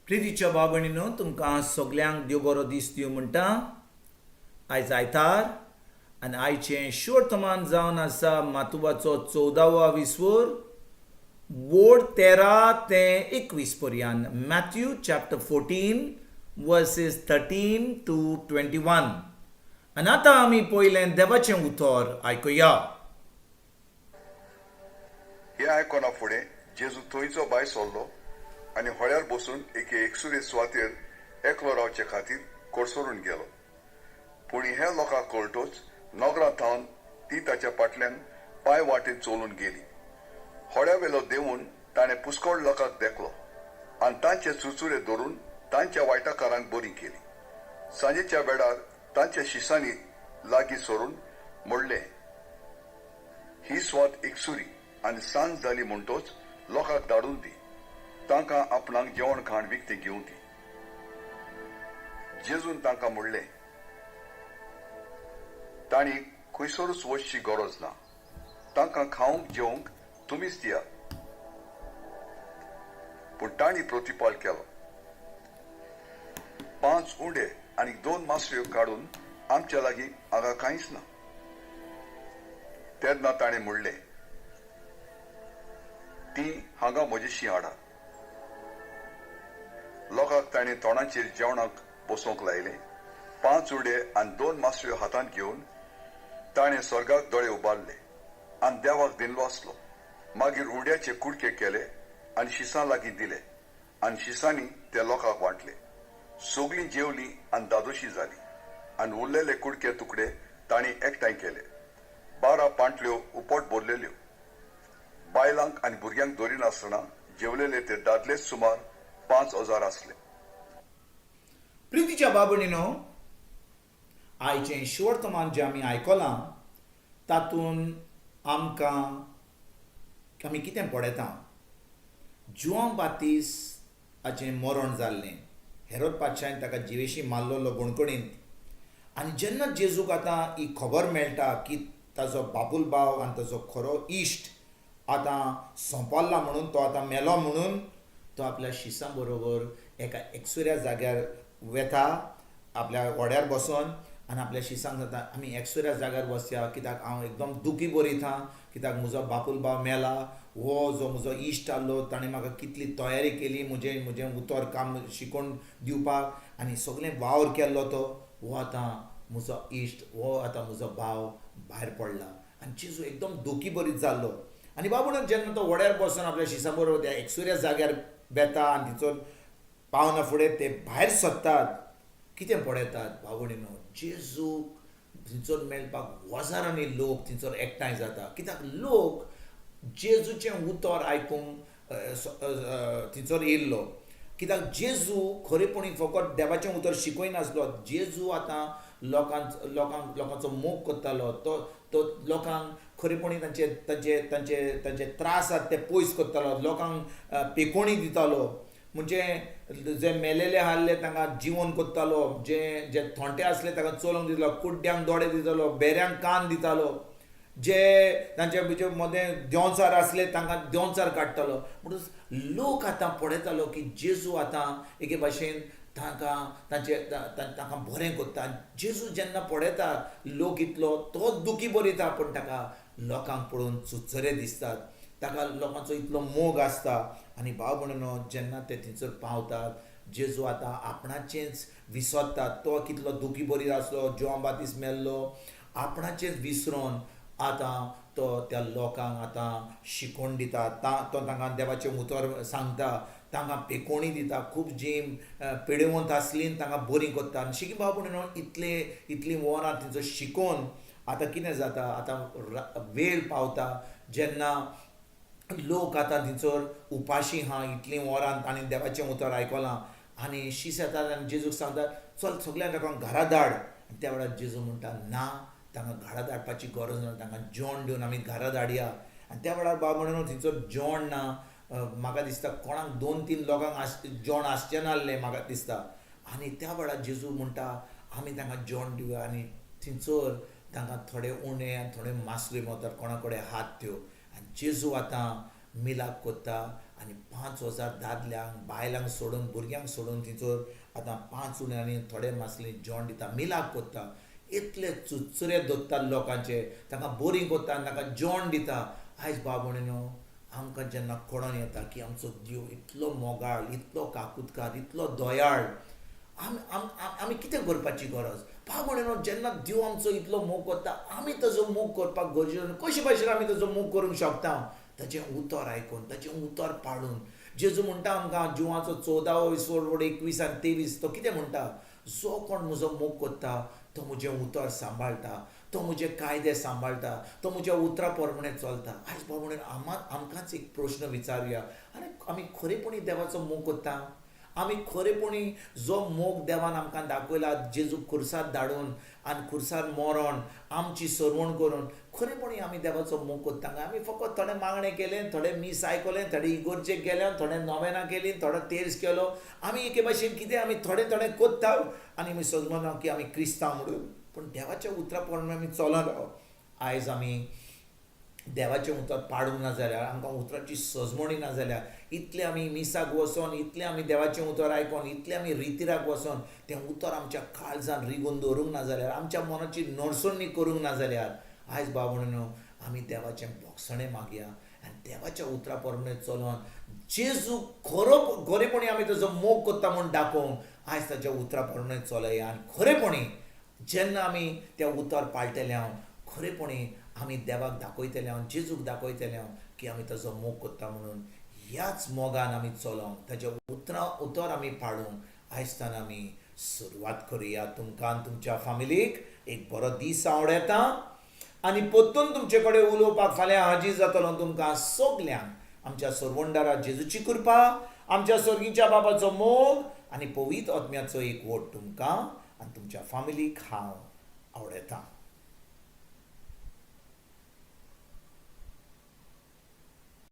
प्रितीच्या भाव भयणीनो, तुमकां सगल्यांक देव बरो दीस दिवं म्हणटा. आयज आयतार आनी आयचें शुवर्तमान जावन आसा मातुबाचो 14वो विस्वोर, वोड 13 ते 21 पर्यंत, Matthew chapter 14 verses 13 to 21. आनी आतां आमी पयलें देवाचें उतर आयकुया. हें आयकोना फुडें जेजू थंयचो भायर सरलो आनी होड्यार बसून एके एकसुरे सुवातेर एकलो रावचे खातीर कोडसरून गेलो. पूण हे लोकांक कळटोच नगरां थावन ती ताच्या फाटल्यान पांय वाटेन चलून गेली. होड्या वेलो देंवून ताणें पुस्कळ लोकांक देखलो आनी तांचे चुरचुरे धरून तांच्या वायटाकारांक बरी केली. सांजेच्या वेळार तांच्या शिसांनी लागीं सरून म्हणलें, ही सुवात एकसुरी आनी सांज जाली, म्हणटोच लोकांक धाडून दी, तांकां आपणाक जेवण खाण विकतें घेवं दी. जेजून तांकां म्हणलें, तांणी खंयसरूच वचची गरज ना, तांकां खावंक जेवंक तुमीच दियात. पूण तांणी प्रतिपाल केलो, 5 उंडे आनी 2 मासळ्यो काडून आमच्या लागीं हांगा कांयच ना. तेन्ना ताणें म्हणलें, ती हांगा म्हजेशी हाडा. लोकांक ताणें तोंडाचेर जेवणाक बसोवंक लायलें. 5 उंडे आनी 2 मासळ्यो हातांत घेवन ताणें स्वर्गाक दोळे उबारले आनी देवाक दिल्लो आसलो. मागीर उंड्याचे कुडके केले आनी शिसां लागीं दिले आनी शिसांनी ते लोकांक वांटले. सगळीं जेवलीं आनी दादोशी जाली आनी उरलेले कुडके तुकडे तांणी एकठांय केले. 12 पांटल्यो उपट भरलेल्यो. बायलांक आनी भुरग्यांक धरिनासतना जेवलेले ते दादलेच सुमार 5000 आसले. प्रितीच्या बाबणीनो, आयचें शुवर्तमान जें आमी आयकलां तातूंत आमकां आमी कितें पळयता? जुआंव बातीस हाचें मरण जाल्लें. हेरोद पातशायन ताका जिवेशी मारलेलो बणकणींत. आनी जेन्ना जेजूक आतां ही खबर मेळटा की ताजो बापूल भाव आनी ताजो खरो इश्ट आतां सोंपल्ला म्हणून, तो आतां मेलो म्हणून, तो आपल्या शिसां बरोबर एका एकसुऱ्या जाग्यार वेता आपल्या व्हड्यार बसोन आनी आपल्या शिसांक सांगता, आमी एकसुऱ्या जाग्यार वचया, कित्याक हांव एकदम दुखी बरयता, कित्याक म्हजो बापूल भाव मेला. हो जो म्हजो इश्ट आहलो ताणें म्हाका कितली तयारी केली म्हजें म्हजें उतर काम शिकोवन दिवपाक आनी सगळें वावर केल्लो तो, हो आतां म्हजो इश्ट, हो आतां म्हजो भाव भायर पडला. आनी जेजू एकदम दुखी बरीत जाल्लो. आनी बाबू जेन्ना तो व्हड्यार बसून आपल्या शिसां बरोबर त्या एकसुऱ्या जाग्यार वेता आनी थंयसर पावना फुडें ते भायर सरतात, कितें पळयतात बाबुणीनो? जेजूक थंयसर मेळपाक हजारांनी लोक थंयसर एकठांय जाता, कित्याक लोक जेजूचें उतर आयकूंक थंयसर येयल्लो. कित्याक जेजू खरेपणी फकत देवाचें उतर शिकयनासलो, जेजू आतां लोकांक लोकांक लोकांचो मोग करतालो. तो तो लोकांक खरेपणी तांचे तांचे तांचे तांचे त्रास आसात ते पयस करतालो, लोकांक पेकोणी दितालो, म्हणजे जे मेलेले आहले तांकां जिवन करतालो, जे जे थोंटे आसले तांकां चलोवंक दितालो, कुड्ड्यांक दोळे दितालो, बेऱ्यांक कान दितालो, जे तांचे भितर मदें देंवचार आसले तांकां देंवचार काडटालो. म्हणटकच लोक आतां पळयतालो की जेजू आतां एके भाशेन तांकां तांचे तांकां बरें करता. जेजू जेन्ना पळयता लोक इतलो, तो दुखी बरयता, पूण ताका लोकांक पळोवन चुरचुरे दिसतात, ताका लोकांचो इतलो मोग आसता. आनी भाव भयणीनो, जेन्ना ते थंयसर पावतात, जेजू आतां आपणाचेंच विसरतात. तो कितलो दुखी बरी आसलो, जुआंव बातीस मेल्लो, आपणाचेंच विसरोन आतां तो त्या लोकांक आतां शिकोवन दिता. तो तांकां देवाचें उतर सांगता, तांकां पेकोणी दिता, खूब जीं पिडेवंत आसलीं तांकां बरीं करता. आनी शिकी भाव भयणीनो, इतले इतलीं वरां थंयसर शिकोवन आतां कितें जाता? आतां वेळ पावता जेन्ना लोक आतां थंयसर उपाशी आहा. इतलीं वरां तांणी देवाचें उतर आयकलां आनी शीस येतात आनी जेजूक सांगतात, चल सगळ्या लोकांक घरा धाड. आनी त्या वेळार जेजू म्हणटा, ना, तांकां घरा धाडपाची गरज ना, तांकां जेवण दिवन आमी घरा धाडया. आनी त्या वेळार बाबा म्हणून थंयसर जेवण ना. म्हाका दिसता कोणाक 2-3 लोकांक जेवण आसचें नासलें म्हाका दिसता. आनी त्या वेळार जेजू म्हणटा, आमी तांकां जेवण दिवया. आनी थंयसर तांकां थोडे उणे आनी थोडे मासल्यो मेवतात, कोणा कडेन हात त्यो. आनी जेजू आतां मिलाप करता. आनी 5000 दादल्यांक बायलांक सोडून भुरग्यांक सोडून थंयसर आतां 5 उण्यांनी थोडे मासली जेवण दिता, मिलाक कोत्ता. इतले चुरचुरे दोत्ता लोकांचे, तांकां बोरींग कोत्ता आनी तांकां जेवण दिता. आयज भाव भयणीनो, आमकां जेन्ना कळोन येता की आमचो देव इतलो मोगाळ, इतलो काकुतकार, इतलो दयाळ, आमी कितें करपाची गरज? भाव भयणीनो, जेन्ना देव आमचो इतलो मोग करता, आमी ताजो मोग करपाक गरजेचो. कशे भाशेन आमी ताजो मोग करूंक शकता? ताचें उतर आयकून, ताचें उतर पाळून. जेजू म्हणटा आमकां जिवाचो 14वो सोड 21 आनी 23, तो कितें म्हणटा? जो कोण म्हजो मोग करता तो म्हजें उतर सांबाळटा, तो म्हजे कायदे सांबाळटा, तो म्हज्या उतरा प्रमाणे चलता. आयज भाव म्हणून आमकांच एक प्रश्न विचारुया, आनी आमी खरेपणी देवाचो मोग करता? आमी खरेपणी जो मोग देवान आमकां दाखयला, जेजू खुर्सार धाडून आनी खुर्सार मरोन आमची सरवण करून, खरेपणी आमी देवाचो मोग करता काय आमी फकत थोडे मागणें केलें, थोडे मीस आयकलें, थोडे इगोर्जेक गेले, थोडे नोवेनां केलीं, थोडो तेर्स केलो, आमी एके भाशेन कितें आमी थोडें थोडें करता आनी आमी समजना की आमी क्रिस्तांव म्हणून, पूण देवाच्या उतरा प्रमाणे आमी चलना. आयज आमी देवाचें उतर पाडूंक ना जाल्यार, आमकां उतराची सजमणी ना जाल्यार, इतलें आमी मिसाक वचोन, इतलें आमी देवाचें उतर आयकोन, इतलें आमी रितिराक वचोन तें उतर आमच्या काळजान रिगून दवरूंक ना जाल्यार, आमच्या मनाची नडसणी करूंक ना जाल्यार, आयज भाव म्हणून आमी देवाचें भोगसणें मागया आनी देवाच्या उतरा प्रमाणे चलोन जेजू खरो खरेपणी आमी ताजो मोग करता म्हूण दाखोवंक आयज ताच्या उतरा प्रमाणे चलया. आनी खरेपणी जेन्ना आमी त्या उतर पाळटले हांव, खरेपणी आमी देवाक दाखयतले हांव, जेजूक दाखयतले हांव की आमी ताजो मोग करता म्हणून. ह्याच मोगान आमी चलोंक, ताच्या उतरां उतर आमी पाळूंक आयजतान आमी सुरवात करुया. तुमकां आनी तुमच्या फामिलीक एक बरो दीस आवडता आनी परतून तुमचे कडेन उलोवपाक फाल्यां हाजीर जातलो. तुमकां सगल्यांक आमच्या सरवंडारा जेजूची कृपा, आमच्या सर्गीच्या बाबाचो मोग आनी पवित्र आत्म्याचो एक वोट तुमकां आनी तुमच्या फामिलीक हांव आवडता.